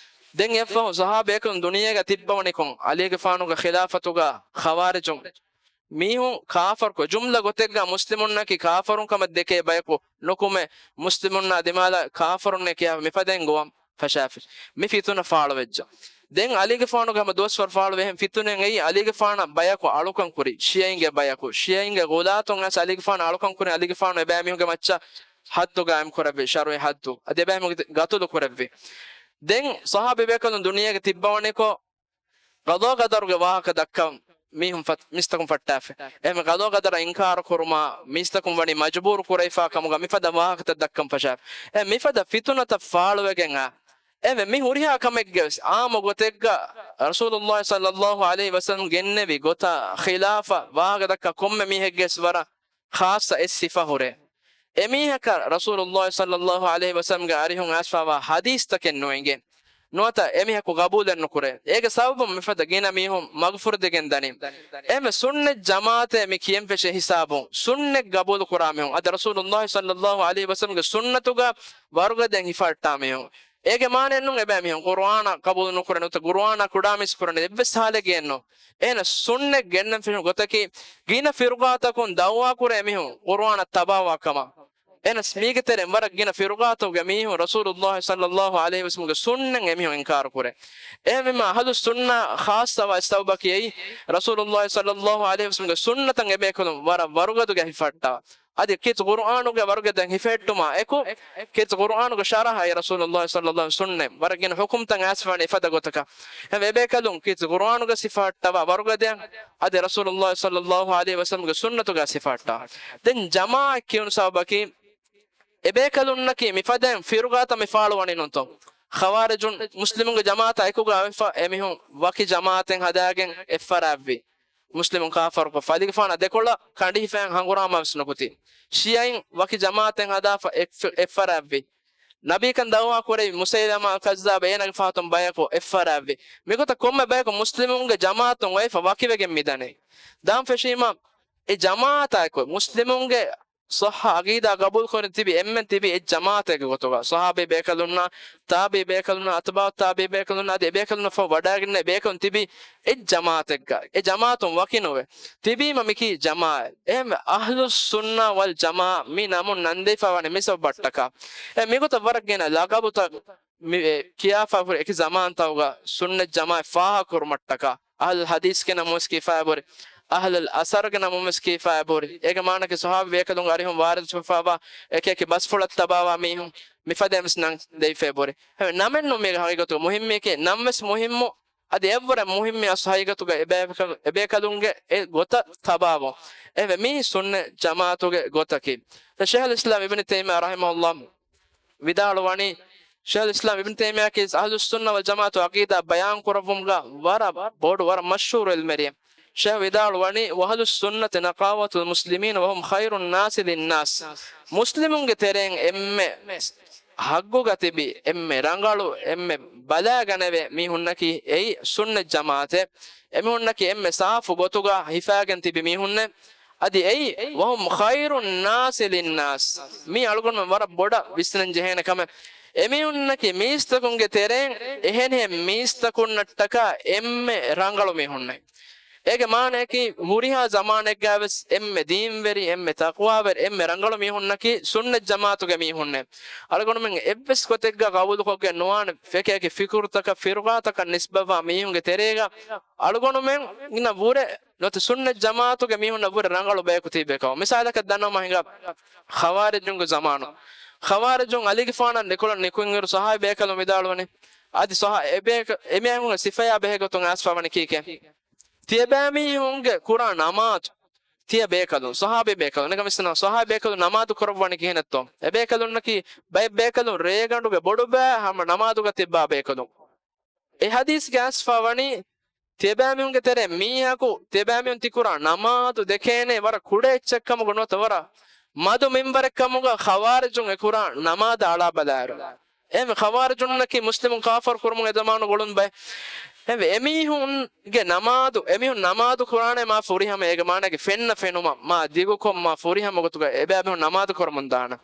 ދެން އެއަށްފަހު ޞަޙާބީ ބޭކަލުން ދުނިޔޭގަ ތިއްބަވަނިކޮށް، ޢަލީގެފާނުގެ ޚިލާފަތުގަ ޚަވާރިޖުން މީހުން ކާފަރުކޮށް، ޖުމްލަ ގޮތެއްގަ މުސްލިމުންނަކީ ކާފަރުން ކަމަށް ދެކޭ ބަޔަކު ނުކުމެ، މުސްލިމުންނާ ދިމާލަށް ކާފަރުންނޭ ކިޔާ މިފަދައިން ގޮވަން ފަށާފި. މި ފިތުނަ ފާޅުވެއްޖެ. ދެން ޢަލީގެފާނުގެ ހަމަ ދުވަސްވަރު ފާޅުވި އެހެން ފިތުނައިން އެއީ ޢަލީގެފާނަށް ބަޔަކު އަޅުކަން ކުރި، ޝިޔައިންގެ ބަޔަކު، ޝިޔައިންގެ ޣުލާތުން އައިސް ޢަލީގެފާނަށް އަޅުކަން ކުރި، ޢަލީގެފާނު އެބައިމީހުންގެ މައްޗަށް ޙައްދު ޤާއިމް ކުރެއްވި، ޝަރުޢީ ޙައްދު. އަދި އެބައިމީހުން ގަތުލު ކުރެއްވި. ދެން ޞަޙާބީ ބޭކަލުން ދުނިޔޭގަ ތިއްބަވަނިކޮށް، ޤަޟާ ޤަދަރުގެ ވާހަކަ ދައްކަން މީހުން ފަ-، މީސްތަކުން ފައްޓާފި. އެހެން ޤަޟާ ޤަދަރަށް އިންކާރު ކުރުމާ މީސްތަކުން ވަނީ މަޖުބޫރު ކުރެވިފާ ކަމުގަ މިފަދަ ވާހަކަތައް ދައްކަން ފަށާފި. އެ މިފަދަ ފިތުނަތައް ފާޅުވެގެން އާ. އެހެން މި ހުރިހާ ކަމެއްގެ ވެސް ޢާއްމު ގޮތެއްގަ ރަސޫލުﷲ ޞައްލަﷲ ޢަލައިހި ވަސައްލަމް ގެންނެވި ގޮތަށް ޚިލާފަށް ވާހަކަ ދައްކާ ކޮންމެ މީހެއްގެ ވެސް ވަރަށް ޚާއްޞަ އެއް ސިފަ ހުރޭ. އެމީހަކަށް ރަސޫލުﷲ ޞައްލަﷲ ޢަލައިހި ވަސައްލަމްގެ އަރިހުން އައިސްފައިވާ ޙަދީޘްތަކެއް ނުއެނގޭ. ނުވަތަ އެމީހަކު ޤަބޫލެއް ނުކުރޭ. އޭގެ ސަބަބުން މިފަދަ ގިނަ މީހުން މަގުފުރެދިގެން ދަނީ. އެހެންވެ ސުންނަތް ޖަމާޢަތޭ މި ކިޔަން ފެށޭ ޙިސާބުން ސުންނަތް ޤަބޫލު ކުރާ މީހުން، އަދި ރަސޫލުﷲ ޞައްލަﷲ ޢަލައިހި ވަސައްލަމްގެ ސުންނަތުގަ ވަރުގަދައިން ހިފަހައްޓާ މީހުން. އޭގެ މާނައެއްނޫން އެބައިމީހުން ޤުރުއާނާ ޤަބޫލު ނުކުރޭ ނުވަތަ ޤުރުއާނާ ކުޑަމީސް ކުރަނީ އެއްވެސް ޙާލެއްގައެއްނޫން. އެހެނަސް ސުންނަތް ގެންނަން ފެށުނު ގޮތަކީ، ގިނަ ފިރުޤާތަކުން ދަޢުވާ ކުރޭ މީހުން ޤުރުއާނަށް ތަބާވާ ކަމަށް. އެހެނަސް މީގެ ތެރެއިން ވަރަށް ގިނަ ފިރުޤާތަކުގެ މީހުން ރަސޫލުﷲ ޞައްލަﷲ ޢަލައިހި ވަސައްލަމްގެ ސުންނަތް އެމީހުން އިންކާރު ކުރޭ. އެހެންވީމާ އަހްލުއްސުންނަ ޚާއްޞަވާ ސަބަބަކީ އެއީ، ރަސޫލުﷲ ޞައްލަﷲ ޢަލައިހި ވަސައްލަމްގެ ސުންނަތަށް އެބޭކަލުން ވަރަށް ވަރުގަދަ ގޮތުގަ ހިފަހައްޓާ. އަދި ކީރިތި ޤުރުއާނުގެ ވަރުގަދައިން ހިފެހެއްޓުމާ އެކު، ކީރިތި ޤުރުއާނުގެ ޝަރަޙައި ރަސޫލުﷲ ޞައްލަﷲ ސުންނަތް ވަރަށް ގިނަ ޙުކުމްތައް އައިސްފަވާނެ އެފަދަ ގޮތަކަށް. އެހެންވެ އެބޭކަލުން ކީރިތި ޤުރުއާނުގަ ހިފަހައްޓަވާ ވަރުގަދައިން އަދި ރަސޫލުﷲ ޞައްލަﷲ ޢަލައިހި ވަސައްލަމްގެ ސުންނަތުގަ ހިފަހައްޓާ. ދެން ޖަމާޢަތް ކިޔުނު ސަބަބަކީ، އެބޭކަލުންނަކީ މިފަދައިން ފިރުޤާތައް މި ފާޅުވަނީ ނޫންތޯ؟ ޚަވާރިޖުން މުސްލިމުންގެ ޖަމާޢަތާ އެކުގަ އޮތްފަ އެމީހުން ވަކި ޖަމާޢަތެއް ހަދާގެން އެއްފަރާތްވި. މުސްލިމުން ކާފަރުކޮށްފަ، އަލީގެފާނާ ދެކޮޅަށް ކަނޑިހިފައި ހަނގުރާމަ ވެސް ނުކުތީ. ޝިޔައިން ވަކި ޖަމާޢަތެއް ހަދާފަ އެއް-، އެއްފަރާތްވި. ނަބީކަން ދަޢުވާ ކުރެވި މުސައިލަމާ ކައްޒާބު އޭނާގެ ފަހަތުން ބަޔަކު އެއްފަރާތްވި. މިގޮތަށް ކޮންމެ ބަޔަކު މުސްލިމުންގެ ޖަމާޢަތުން އޮތްފަ ވަކިވެގެން މިދަނީ. ދާން ފެށީމަ އެ ޖަމާޢަތާއެކު މުސްލިމުންގެ ޞައްޙަ ޢަޤީދާ ޤަބޫލުކުރި ތިބި އެންމެން ތިބި އެއް ޖަމާޢަތެއްގެ ގޮތުގަ، ޞަޙާބީ ބޭކަލުންނާ، ތާބިޢީ ބޭކަލުންނާ، އަތްބާޢު ތާބިޢީ ބޭކަލުންނާ، އަދި އެބޭކަލުންނަށްފަހު ވަޑައިގެންނެވި ބޭކަލުން ތިބި އެއް ޖަމާޢަތެއްގަ، އެ ޖަމާޢަތުން ވަކި ނުވެ. ތިބީމަ މިކީ ޖަމާޢަތް. އެހެންވެ، އަހްލުއްސުންނާ ވަލް ޖަމާޢަ މި ނަމުން ނަންދެވިފައިވަނީ މި ސަބަބަށްޓަކާ. އެ މިގޮތަށް ވަރަށް ގިނަ ލަޤަބުތައް މި، އެ، ކިޔާފައި ހުރި އެކި ޒަމާންތަކުގަ ސުންނަތް ޖަމާޢަތް ފާހަގަކުރުމަށްޓަކާ. އަހްލުލް ޙަދީޘްގެ ނަމުންވެސް ކިޔާފައި ހުރި، އަހްލުލް އަސަރުގެ ނަމުންވެސް ކިޔާފައި ހުރި. އޭގެ މާނައަކީ ޞަޙާބީ ބޭކަލުންގެ އަރިހުން ވާރިދުވެފައިވާ އެކި އެކި ބަސްފުޅަށް ތަބާވާ މީހުން މިފަދައިންވެސް ނަން ދެވިފައި ހުރި. އެހެންވެ، ނަމެއްނު މީގެ ހަގީގަތުގަ މުހިއްމީކީ، ނަންވެސް މުހިއްމު، އަދި އެއްވަރަށް މުހިއްމީ އަސް ހަގީގަތުގަ އެބޭކަލު-، އެބޭކަލުންގެ އެ ގޮތަށް ތަބާވުން. އެހެންވެ، މީ ސުންނަތް ޖަމާޢަތުގެ ގޮތަކީ. ޝޭޚުލް އިސްލާމް އިބްނު ތައިމިއްޔާ ރަޙިމަހުﷲ ވިދާޅުވަނީ، ޝޭޚުލް އިސްލާމް އިބްނު ތައިމިއްޔާ ކީ އަހްލުއްސުންނަ ވަލް ޖަމާޢަތު ޢަޤީދާ ބަޔާން ކުރައްވުމުގަ ވަރަށް ބޮޑު، ވަރަށް މަޝްހޫރު ޢިލްމުވެރިއެއް. ޝޭޚު ވިދާޅުވަނީ، وأهل السنة نقاوة المسلمين وهم خير الناس للناس. މުސްލިމުންގެ ތެރެއިން އެންމެ ހައްގުގަ ތިބި އެންމެ ރަނގަޅު، އެންމެ ބަލާގަނެވޭ މީހުންނަކީ އެއީ ސުންނަތް ޖަމާޢަތެއް. އެމީހުންނަކީ އެންމެ ސާފު ގޮތުގަ ހިފާގެން ތިބި މީހުންނެއް. އަދި އެއީ، "وهم خير الناس للناس." މީ އަޅުގަނޑުމެން ވަރަށް ބޮޑަށް ވިސްނަން ޖެހޭނެ ކަމެއް. އެމީހުންނަކީ މީސްތަކުންގެ ތެރެއިން އެހެނިހެން މީސްތަކުންނަށްޓަކާ އެންމެ ރަނގަޅު މީހުންނެއް. އޭގެ މާނައަކީ، ހުރިހާ ޒަމާނެއްގަވެސް އެންމެ ދީންވެރި، އެންމެ ތަޤްވާވެރި، އެންމެ ރަނގަޅު މީހުންނަކީ ސުންނަތް ޖަމާޢަތުގެ މީހުންނެއް. އަޅުގަނޑުމެން އެއްވެސް ގޮތެއްގަ ގަބޫލުކޮށްގެން ނުވާނެ އެކި އެކި ފިކުރުތަކަށް، ފިރުގާތަކަށް ނިސްބަތްވާ މީހުންގެ ތެރޭގަ އަޅުގަނޑުމެން އިންނަ ވުރެ ނުވަތަ ސުންނަތް ޖަމާޢަތުގެ މީހުންނަށް ވުރެ ރަނގަޅު ބަޔަކު ތިބޭކަމަށް. މިސާލަކަށް ދަންނަވަމާ ހިނގާ، ޚަވާރިޖުންގެ ޒަމާނު، ޚަވާރިޖުން ޢަލީގެފާނަށް ނިކުޅަން ނިކުތްއިރު ޞަޙާބީ ބޭކަލުން ވިދާޅުވަނީ، އަދި ޞަޙާ-، އެބޭކަ-، އެމީހުންގެ ސިފަޔާ ބެހޭގޮތުން އައިސްފަވަނީ ކީކޭ؟ ތިޔަބައިމީހުންގެ ކުރާ ނަމާދު، ތިޔަބޭކަލުން، ޞަޙާބީ ބޭކަލުން، ނަމާދު ކުރައްވަނީ ކިހިނެއްތޯ؟ އެބޭކަލުންނަކީ، ބައެއް ބޭކަލުން ރޭގަނޑުގެ ބޮޑުބައި ހަމަ ނަމާދުގަ ތިއްބާ ބޭކަލުން. އެ ޙަދީޘްގަ އައިސްފަވަނީ، ތިޔަބައިމީހުންގެ ތެރޭ މީހަކު، ތިޔަބައިމީހުން ތިކުރާ ނަމާދު ދެކޭނޭ ވަރަށް ކުޑަ އެއްޗެއްކަމުގަ ނުވަތަ ވަރަށް މަދު މިންވަރެއްކަމުގަ ޚަވާރިޖުން އެކުރާ ނަމާދަށް އަޅާބަލާއިރު. އެހެންވެ، ޚަވާރިޖުންނަކީ މުސްލިމުން ކާފަރު ކުރުމުގެ އެ ޒަމާނު ގުޅުން ބައެއް. އެހެންވެ، އެމީހުންގެ ނަމާދު، އެމީހުން ނަމާދު ކުރާނޭ މާ ފުރިހަމަ، އޭގެ މާނައަކީ ފެންނަ ފެނުމަށް، މާ ދިގުކޮށް، މާ ފުރިހަމަ ގޮތުގަ އެބައިމީހުން ނަމާދު ކުރަމުން ދާނެ.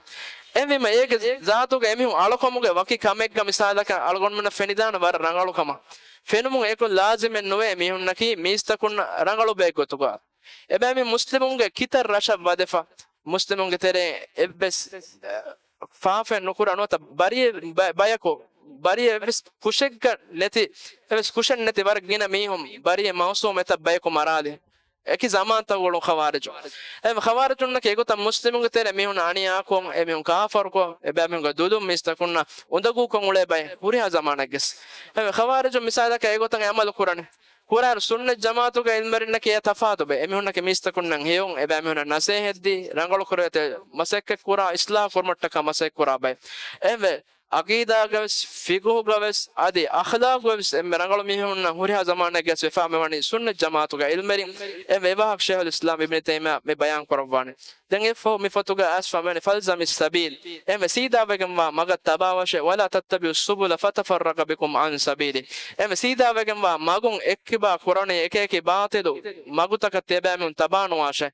އެހެންވީމަ، އޭގެ ޒާތުގަ އެމީހުން އަޅުކަމުގެ ވަކި ކަމެއްގަ މިސާލަކަށް އަޅުގަނޑުމެންނަށް ފެނިދާނެ ވަރަށް ރަނގަޅު ކަމަށް. ފެނުމުން އެކު ލާޒިމެއް ނުވޭ މީހުންނަކީ މީސްތަކުންނަށް ރަނގަޅު ބައެއް ގޮތުގަ. އެބައިމީހުން މުސްލިމުންގެ ކިތައް ރަށަށް ވަދެފަ، މުސްލިމުންގެ ތެރެއިން އެއްވެސް، އަ، ފާފައެއް ނުކުރާ ނުވަތަ ބަރީ-، ބަ-، ބަޔަކު، ބަރީ އެއްވެސް ކުށެއްގަ ނެތި، އެއްވެސް ކުށެއް ނެތި ވަރަށް ގިނަ މީހުން ބަރީ މައުސޫމް އެތައް ބަޔަކު މަރާލި. އެކި ޒަމާންތައް ގުޅުން ޚަވާރިޖު. އެ ޚަވާރިޖުންނަކީ އެގޮތަށް މުސްލިމުންގެ ތެރެ މީހުން އަނިޔާކޮށް، އެމީހުން ކާފަރުކޮށް، އެބައިމީހުންގެ ދުލުން މީސްތަކުންނަށް އުނދަގޫކޮށް އުޅޭ ބައެއް ހުރިހާ ޒަމާނެއްގެސް. އެ ޚަވާރިޖުން މިސާލަކަށް އެގޮތަށް އެ ޢަމަލު ކުރަނީ. ކުރާއިރު ސުންނަތް ޖަމާޢަތުގެ ޢިލްމުވެރިންނަކީ އެ ތަފާތު ބައެއް. އެމީހުންނަކީ މީސްތަކުންނަށް ހެޔޮން، އެބައިމީހުންނަށް ނަސޭހަތްދީ، ރަނގަޅު ކުރެވޭތެ މަސައްކަތް ކުރާ، އިޞްލާޙު ކުރުމަށްޓަކާ މަސައްކަތް ކުރާ ބައެއް. އެހެންވެ، ޢަޤީދާގަވެސް، ފިޤުހުގަވެސް، އަދި އަޚްލާޤުގަވެސް އެންމެ ރަނގަޅު މީހުންނަށް ހުރިހާ ޒަމާނެއްގަސް ވެފާ މިވަނީ ސުންނަތް ޖަމާޢަތުގެ ޢިލްމުވެރިން. އެ ވެވާހަކަ ޝޭޚުލް އިސްލާމް އިބްނު ތައިމިއްޔާ މި ބަޔާން ކުރައްވާނެ. ދެން އެއަށްފަހު މި ފޮތުގަ އައިސްފަ ވަނީ، فَالْزَمِ السَّبِيلَ. އެހެންވެ ސީދާ ވެގެން ވާ މަގަށް ތަބާވާށޭ، وَلَا تَتَّبِعُوا السُّبُلَ فَتَفَرَّقَ بِكُمْ عَنْ سَبِيلِهِ. އެހެންވެ ސީދާ ވެގެން ވާ މަގުން އެއްކިބާ ކުރަނީ އެކި އެކި ބާޠިލު މަގުތަކަށް ތިޔަބައިމީހުން ތަބާނުވާށޭ.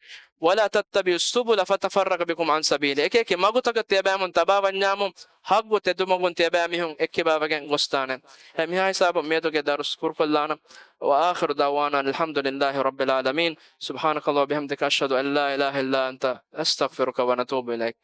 وَلَا تَتَّبِعُوا السُّبُلَ فَتَفَرَّقَ بِكُمْ عَنْ سَبِيلِهِ. އެކި އެކި މަގުތަކަށް ތިޔަބައިމީހުން ތަބާވަންޏާމު، ޙައްޤު ތެދުމަގުން ތިޔަބައިމީހުން އެއްކިބާވެގެން ގޮސްދާނެ. އެ މިހާ ހިސާބުން މިއަދުގެ ދަރުސް ކުރުކޮށްލާނަން. وَآخِرُ دَعْوَانَا أَنِ الْحَمْدُ لِلَّهِ رَبِّ الْعَالَمِينَ. سُبْحَانَكَ اللَّهُمَّ وَبِحَمْدِكَ، أَشْهَدُ أَنْ لَا إِلَهَ إِلَّا أَنْتَ، أَسْتَغْفِرُكَ وَأَتُوبُ إِلَيْكَ.